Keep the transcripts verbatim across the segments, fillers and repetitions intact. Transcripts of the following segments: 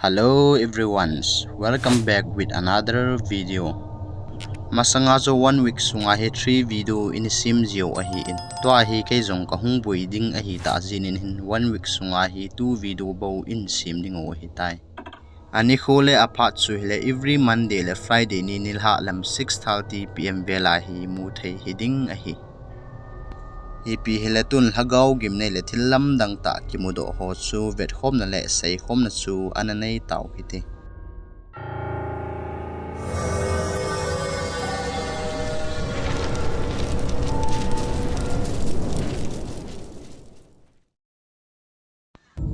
Hello everyone, welcome back with another video. Masanga chu one week sunga hi three video in sem jiu ahin. Tua hi kei jong kahung boi ding ahi tah jeh in hin one week sunga hi two video bou in sem ding u ahitai. Anikho le aphat chu hile every Monday le Friday ni nilhah lam six thirty P M vel a hi mu thei hiding ahi. Ipi hile tun lhagao gimnei le thil lamdang tah kimudoh ho chu vetkhomna le seikhomna chu ana nei tau hite.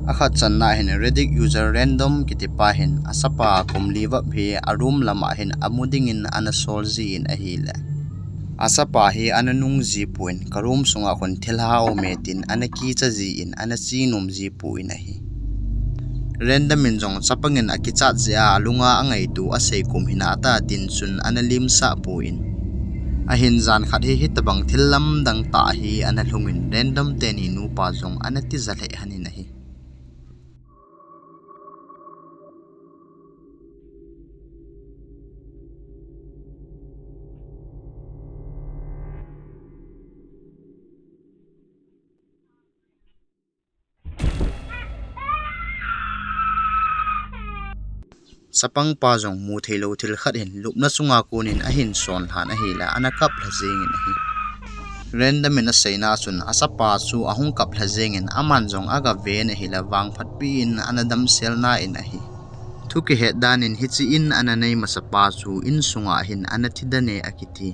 Akhat channa hin Reddit user Random kitipa hin achapa kum li vap hi a room lama hin amu dingin ana sol jin ahile, achapa hi ana nung jipon, ka room sunga khun thilha aume tin ana kicha jin ana chenom jipon ahi. Random in jong chapang in akichat jeh a alunga angaito aseikhom hinata tin chun ana limsah pon. Ahin jan khat hi hitabang thil lamdang tah hi ana lhungin Random teni nupa jong ana tija lheh hanin ahi. Chapangpa jong mu theilou thil khat hin lupna chunga konin ahin son lhan ahile ana kap lha jengin ahi. Random in aseina chun achapa chu ahung kap lha jengin aman jong aga ven ahile vangphatpi in ana damsel nan ahi. Thu kihet danin hiche in ana nei masapa chu insunga hin ana thi dane akiti.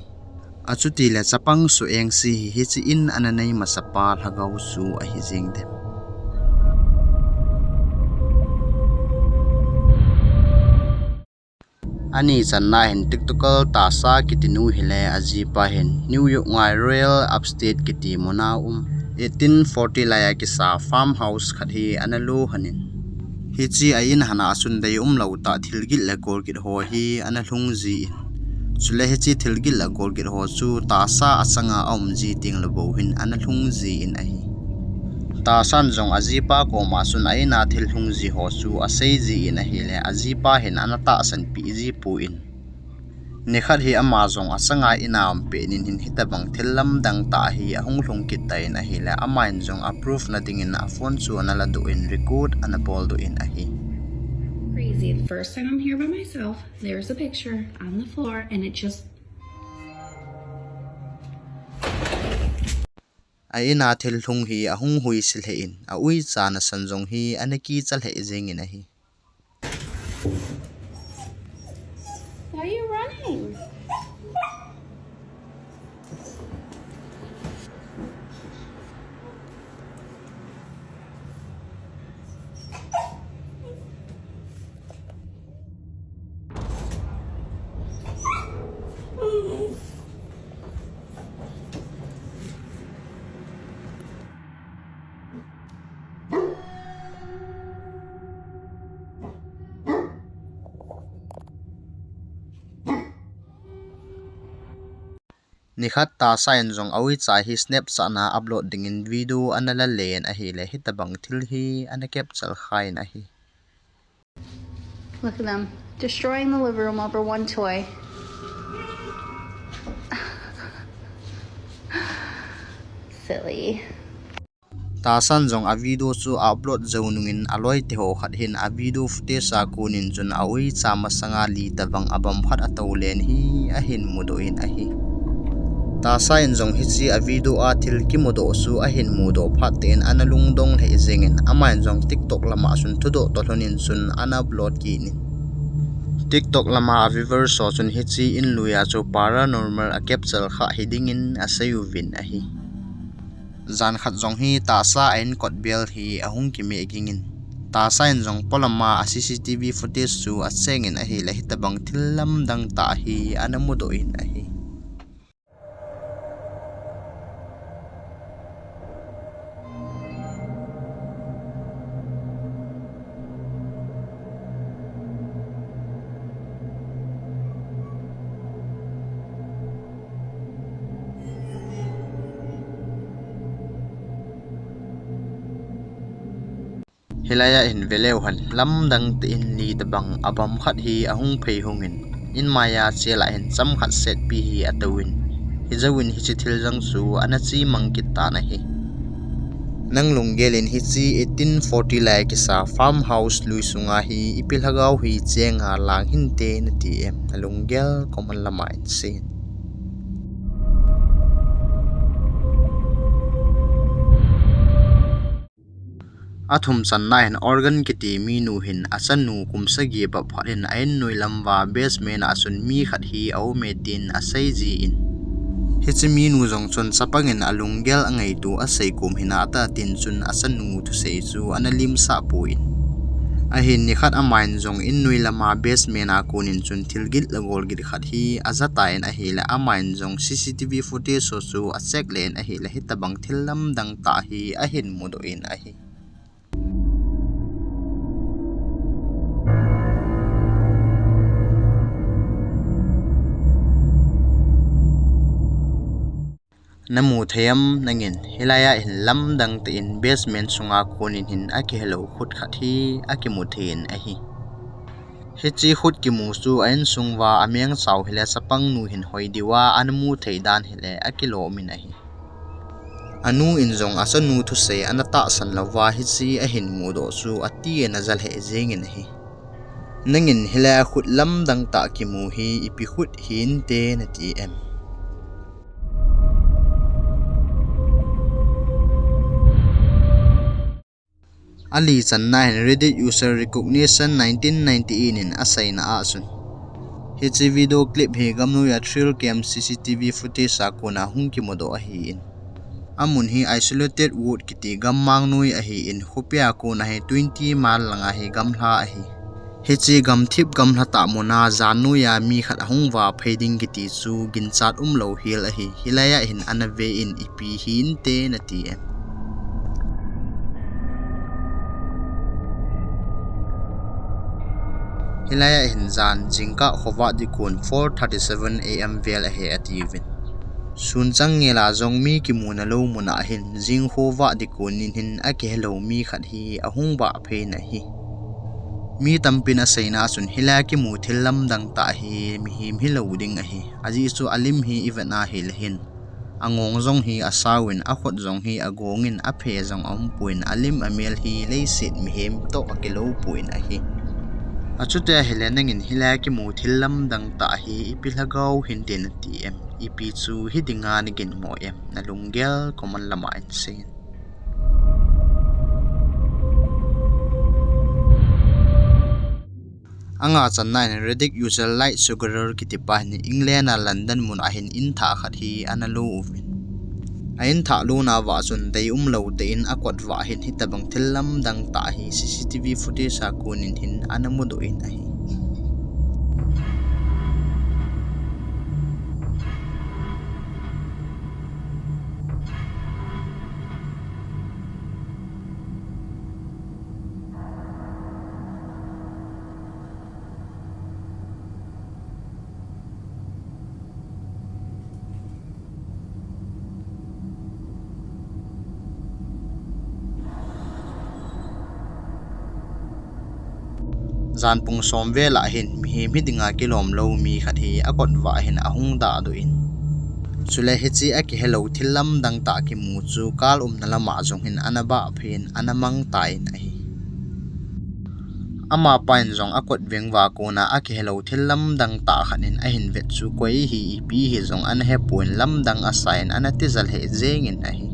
Achutile chapang suengse hi hiche in ana nei masapa lhagao chu ahi jeng dem. Ani channa hin TikToker Tasha kitinu hile ajipa hin New York ngai Royal Upstate kiti muna um eighteen forty laiya kisa farmhouse khat hi ana lo hanin. Hiche a in hana chun deium lou tah thilgil le golgil ho hi ana lhung jin. Chule hiche thilgil le golgil ho chu Tasha achanga aum ji tengle bou hin ana lhung jin ahi. Tasha in jong ajipa koma chun a ina thil lhung ji ho chu asei jin ahile ajipa hin ana tahsanpeh jipon. Nikhat hi ama jong achanga ina um petnin hin hitabang thil lamdang tah hi ahung lhung kit tan ahile aman jong a proof na dingin a phone chu ana ladoh in record ana boldoh in ahi. Crazy. The first time I'm here by myself, there's a picture on the floor and it just A ina thil lhung hi ahung huise lheh in, a uicha nasan jong hi ana kicha lheh jengin ahi. Why are you running? Nikhat Tasha in jong a uicha hi Snapchat na upload dingin video ana la len ahile hitabang thil hi ana capture khan ahi. Look at them, destroying the living room over one toy. Silly. Tasha in jong a video chu a upload jou nungin a loite ho khat hin a video footage a konin chun a uicha masanga li tabang a bam khat a tou len hi ahin mudoh in ahi. Tasha in jong hiche a video a thil kimudoh chu ahin mudoh phat tah in ana lungdong lheh jengin, aman jong TikTok lama chun thudoh toh lhonin chun ana upload kit in. TikTok lama a viewers ho chun hiche in lui a chu paranormal a capture kha hidingin asei uvin ahi. Jan khat jong hi Tasha a in kot bel hi ahung kimeh gingin, Tasha in jong polama a C C T V footage chu achengin ahile hitabang thil lamdang tah hi ana mudoh in ahi. Hilai a hin veleu hen, lamdang tah in li tabang abam khat hi ahung phei hung in, in mai a chel a hin cham khat setpi hi atouvin, hijouvin hiche thil jong chu ana chemang kit tan ahi. Nang lunggel in hiche eighteen forty lai kisa farmhouse lui sunga hi ipi lhagao hi cheng a lang hinte nati em? Na lunggel comment lama hin sei in. Athum channa hin Organ kiti minu hin achanu kum sagi bep khat in a in noi lam uva basement a chun mi khat hi aume tin asei jin. Hiche minu jong chun chapang in alunggel angaito asei kom hina tah tin chun achanu thusei chu ana limsah poi. Ahin nikhat aman jong in noi lama basement a kon in chun thil gin le gol gin khat hi aja tan ahile aman jong C C T V footage ho chu acheck le in ahile hitabang thil lamdang tah hi ahin mudoh in ahi. Namu thei em nangin, hilai a hin lamdang tah in basement sunga kon in hin akihelou khut khat hi akimu thei in ahi. Hiche khut kimu chu a insung uva ameng chau hile chapang nu hin hoi diu a ana mu thei dan hile akilom in ahi. Anu in jong achanu thusei ana tahsan lou uva hiche ahin mudoh chu ati in aja lheh jeng in ahi. Nangin hilai a khut lamdang tah kimu hi ipi khut hinte nati em? Ali channa hin Reddit user Recognition nineteen ninety-eight in aseina a chun, hiche video clip hi gamnoi a trail cam C C T V footage a kona hung kimudoh ahin. Amun hi Isolated Wood kiti gammang noi ahin, khopi a kona hi twenty mile lang a hi gamla ahi. Hiche gamthip gamla tah mun a jan noi a mi khat ahung vah phei ding kiti chu ginchat umlou hel ahi. Hilai a hin ana ve in ipi hinte nati em? Hilai a hin jan jingkah khovah ding kon four thirty-seven A M vel ahi atiuvin. Sun chang ngel a jong mi kimuna lou mun a hin jing khovah ding kon in hin akihelou mi khat hi ahung vah phei in ahi. Mi tampin aseina a chun hilai a kimu thil lamdang tah hi mihem hilou ding ahi. Ajeh chu alim hi ivet a hile hin angong jong hi asao in, akhut jong hi agong in, aphe jong aumpoi in, alim amel hi leiset mihem toh akilou poi in ahi. Achuti ahile nangin hilai a kimu thil lamdang tah hi ipi lhagao hinte nati em? Ipi chu hiding a nagin mo em? Na lunggel comment lama hin sei in. Anga channa in Reddit user Light Sugarer kiti pa hin England a London mun a hin in thah khat hi ana lo uvin. A in thah lona uva chun dei umlou tah in akot uva hin hitabang thil lamdang tah hi C C T V footage a kon in hin ana mudoh in ahi. Jan pung som vel a hin mihem hiding a kilom lou mi khat hi akot uva hin ahung dahdoh in. Chule hiche akihelou thil lamdang tah kimu chu kal umna lama jong hin ana bah phei in ana mang tan ahi. Amapa in jong akot veng uva kona akihelou thil lamdang tah khat in ahin vet chu koi hi ipi hi jong ana hepon lamdang asa in ana tija lheh jeng in ahi.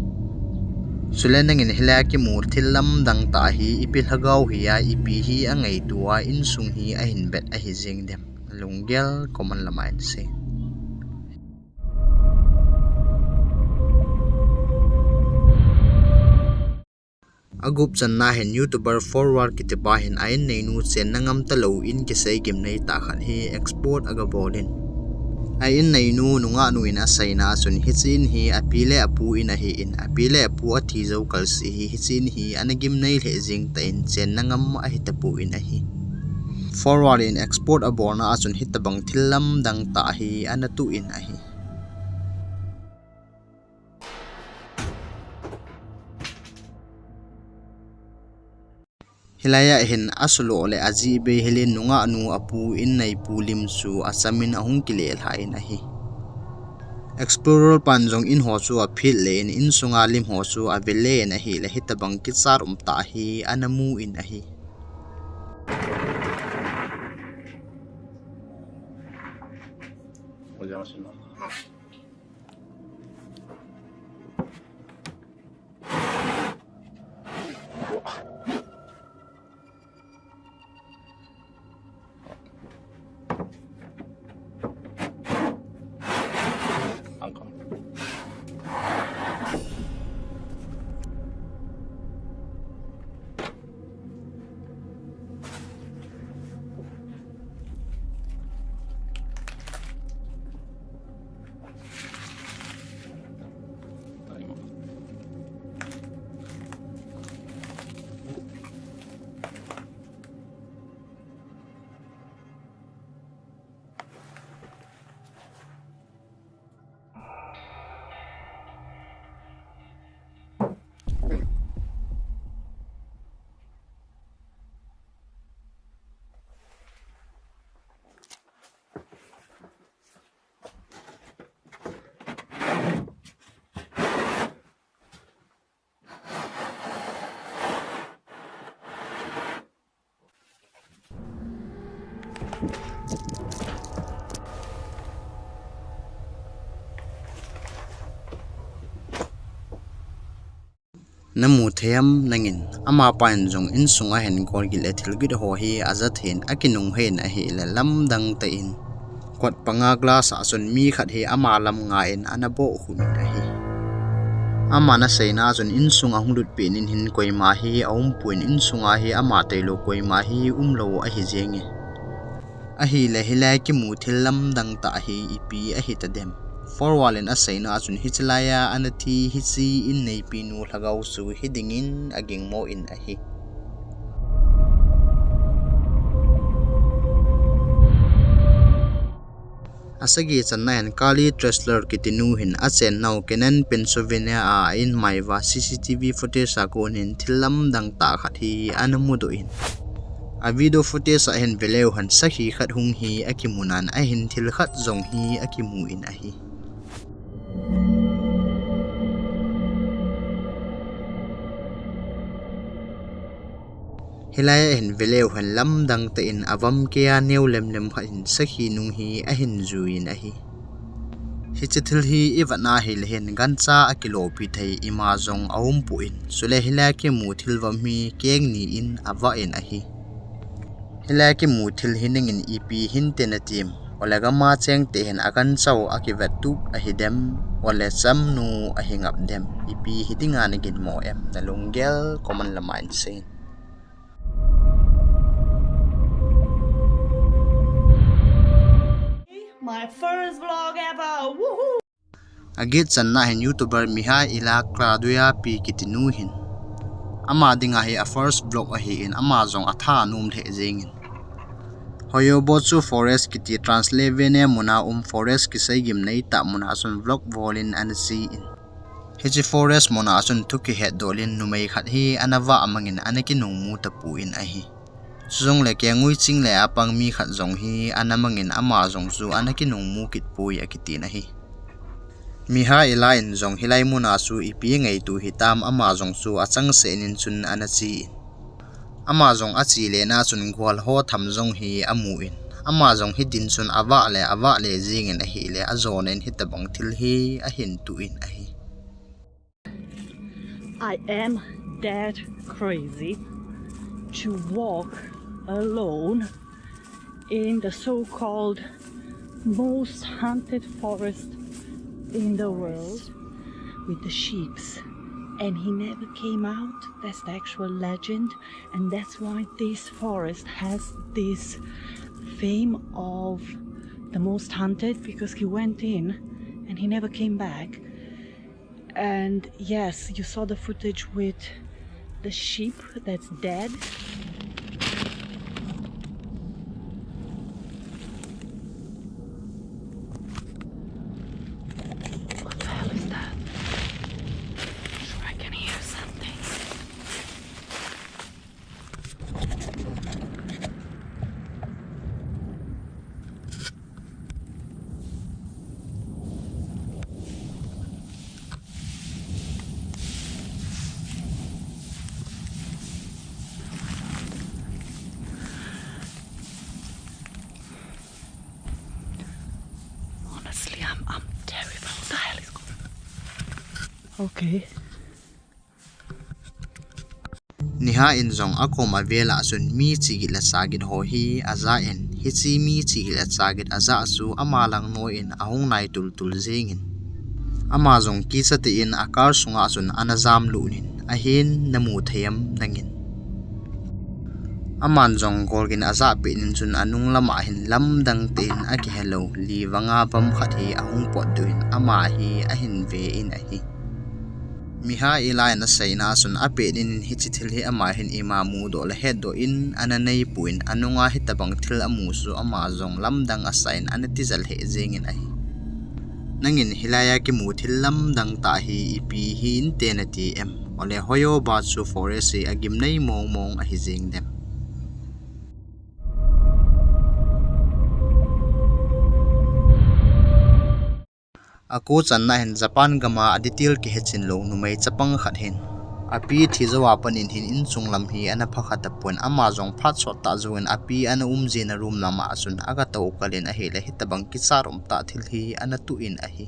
Chule nangin hilai a kimu thil lamdang tah hi ipi lhagao hi a ipi hi angaito a insung hi ahin bet ahi jeng dem? Lunggel comment lama hin sei. Agup channa hin YouTuber Forward kiti pa hin a in neinu chenna ngam talou in kisei gimnei tah khat hi expose aga bol in. A in neinu nungah nu in aseina a chun hiche in hi api le apu in ahin, api le apu athi jou kal seh hi hiche in hi ana gimnei lheh jeng tan chenna ngam ahi tapon ahi. Forward in expose abolna a chun hitabang thil lamdang tah hi ana toh in ahi. Hilai a hin asulo le ajih bei hile nungah nu apu in neipu lim chu achamin ahung kile lha in ahi. Explorer pan jong in ho chu aphet le in, insunga lim ho chu avele in ahile hitabang kichat um tah hi ana mu in ahi. Namu thei am nangin? Amapa in jong insunga hin golgil le thilgil ho hi aja thei in akinung hei in ahile lamdang tah in kot panga glass a chun mi khat hi ama lam nga in ana boh khum in ahi. Aman aseina a chun insung ahung lut pet in hin koima hi aumpoi, insunga hi ama tailou koima hi umlou ahi jenge. Ahile hilai kimu thil lamdang tah hi ipi ahi tadem? Forward in aseina a chun hiche laiya ana thi hiche in neipi nu lhagao chu hiding in agingmo in ahi. Asagi channa hin Carly Tressler kiti nu hin achennau Canaan, Pennsylvania a a in mai uva C C T V footage a kon hin thil lamdang tah khat hi ana mudoh in. A video footage a hin veleu hen sakhi khat hung hi akimu nan ahin thil khat jong hi akimu in ahi. Hilai a hin veleu hen lamdang tah in avam keiya neo lemlem khat hin sakhi nung hi ahin jui in ahi. Hiche thil hi ivet na hile hin gancha akilopi thei ima jong aumpoi, chule hilai kimu thil vam hi keng ni in avah in ahi. Hilai kimu thil hi nangin ipi hinte natim? Ole gam a cheng te hin agancha u akivet tup ahi dem, ole chamnu ahi ngap dem? Ipi hiding a naginmo em? Nalunggel comment lama hin seiyin. My first vlog ever. Woohoo! Aget channa hin YouTuber Mihaela Kladuyapi kiti nu hin ama dinga hi a first vlog ahin ama jong atha anom lheh jengin. Hoyobochu Forest kiti Transylvania muna um forest kisei gimnei tah muna chun vlog bol in ana che in. Hiche forest muna chun thu kihet dol in numei khat hi ana vah mangin ana kinung mu tapon ahi. Chujongle kengui ching le apang mi khat jong hi ana mangin ama jong chu ana kinung mu kit poi akitin ahi. Mihaela in jong hilai muna chu ipi ngaito hitam ama jong chu achangseh in chun ana che in. Ama jong ache lena chun gwal ho tham jong hi amu in. Ama jong hiding chun avah le avah le jingin ahile ajon in hitabang thil hi ahin toh in ahi. I am that crazy to walk alone in the so-called most haunted forest in the world with the sheeps. And he never came out. That's the actual legend. And that's why this forest has this fame of the most haunted, because he went in and he never came back. And yes, you saw the footage with the sheep that's dead. What the hell is that? Sure, I can hear something. Okay. Niha in jong akom avel a chun mi chigit le chagit ho hi aja in, hiche mi chigit le chagit aja chu ama lang noi in ahung nai tultul jing in. Ama jong kicha tah in a car sunga chun ana jam lut in, ahin namu thei em nangin? Aman jong gol gin aja pet in chun anung lama hin lamdang tah in akihelou li vanga bam khat hi ahung potdoh in ama hi ahin ve in ahi. Miha Eli in aseina a chun apet in hiche thil hi ama hin ima mudoh le hetdoh in ana neipon, anunga hitabang thil amu chu ama jong lamdang asa in ana tija lheh jing in ahi. Nangin hilai a kimu thil lamdang tah hi ipi hi inte nati em? Ole hoiyo ba chu forest hi agimnei mong mong ahi jing dem? Ako channa hin Japan gam a detail kihe chin lou numei chapang khat hin api thi jou a pat in hin inchung lam hi ana pha kha tapon, ama jong phat sot tah jouvin api ana um jing na room lama chun aga tou kal in ahile hitabang kichat um tah thil hi ana toh in ahi.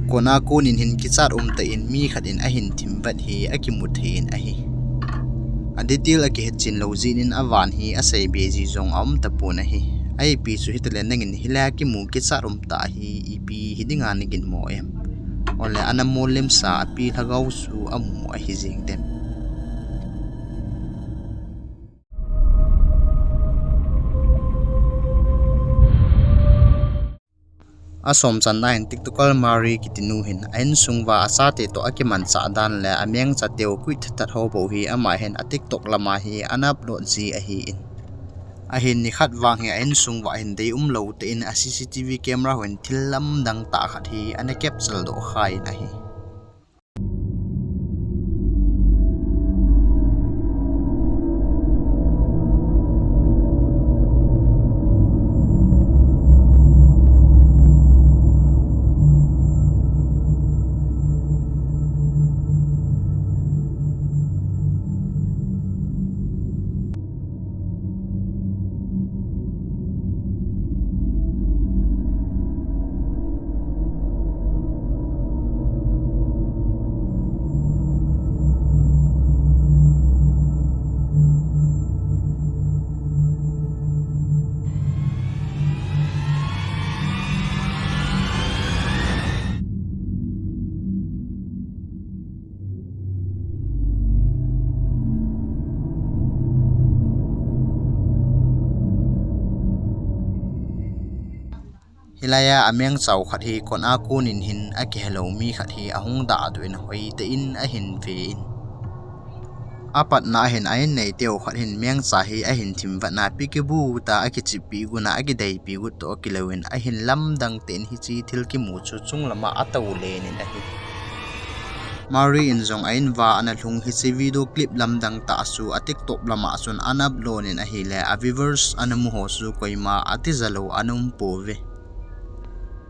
Kona konin hin kichat um tah in mi khat in ahin thim vat hi akimu thei in ahi. A detail akihet chin lou jeh in avan hi asei be ji jong aum tapon ahi. Ahipi chu hitale nangin hilai a kimu kichat um tah hi ipi hi dinga nagin mo em? Ole ana mol lemsa api lhagao chu amu ahi jing dem? Asom channa hin TikToker Mari kiti nu hin a insung uva achate toh akimanchah dan le amengcha teu koi thathat ho bou hi ama hin a TikTok lama hi ana upload ji ahi in. Ahin nikhat vang hi a insung uva hin deium lou tah in a CCTV camera hon thil lamdang tah khat hi ana capture doh kha in ahi. Hilai a amengcha u khat hi kona konin hin akihelou mi khat hi ahung dahdoh in hoitah in ahin ve in. Apatna hin a in neite u khat hin mengcha hi ahin thim vat na peekaboo tah a akichippi got na akideipi got toh akilou in ahin lamdang tah in hiche thil kimu chu chunglam a atou len in ahi. Mari in jong a in uva ana lhung hiche video clip lamdang tah chu a TikTok lama chun ana upload in ahile a viewers ana mu ho chu koima atija lou ana um pouve.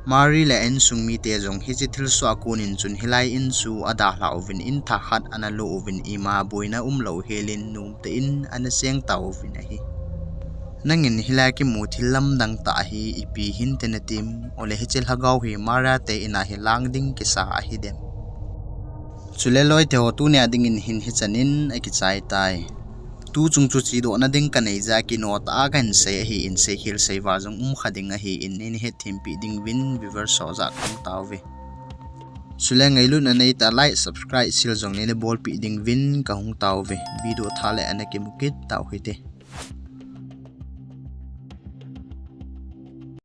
Mari le a insung mite jong hiche thilsoh a konin chun hilai in chu adalhah uvin in thah khat ana lo uvin ima boina umlou helin nomtah in ana cheng tauvin ahi. Nangin hilai a kimu thil lamdang tah hi ipi hinte natim? Ole hiche lhagao hi Mari te in a hi lang ding kisa ahi dem? Chule loite ho, tunia dingin hin hichan in akichai tai. Tu chung chu chedohna ding kanei jeh a kino tah a kahin sei ahin, seikhel seival jong um kha ding ahin, neina hetthempi ding uvin viewers ho jah kahung tauve. Chule ngailutna neitah like, subscribe, share jong neina bolpi ding uvin kahung tauve. Video thah le ana kimu kit tau hite.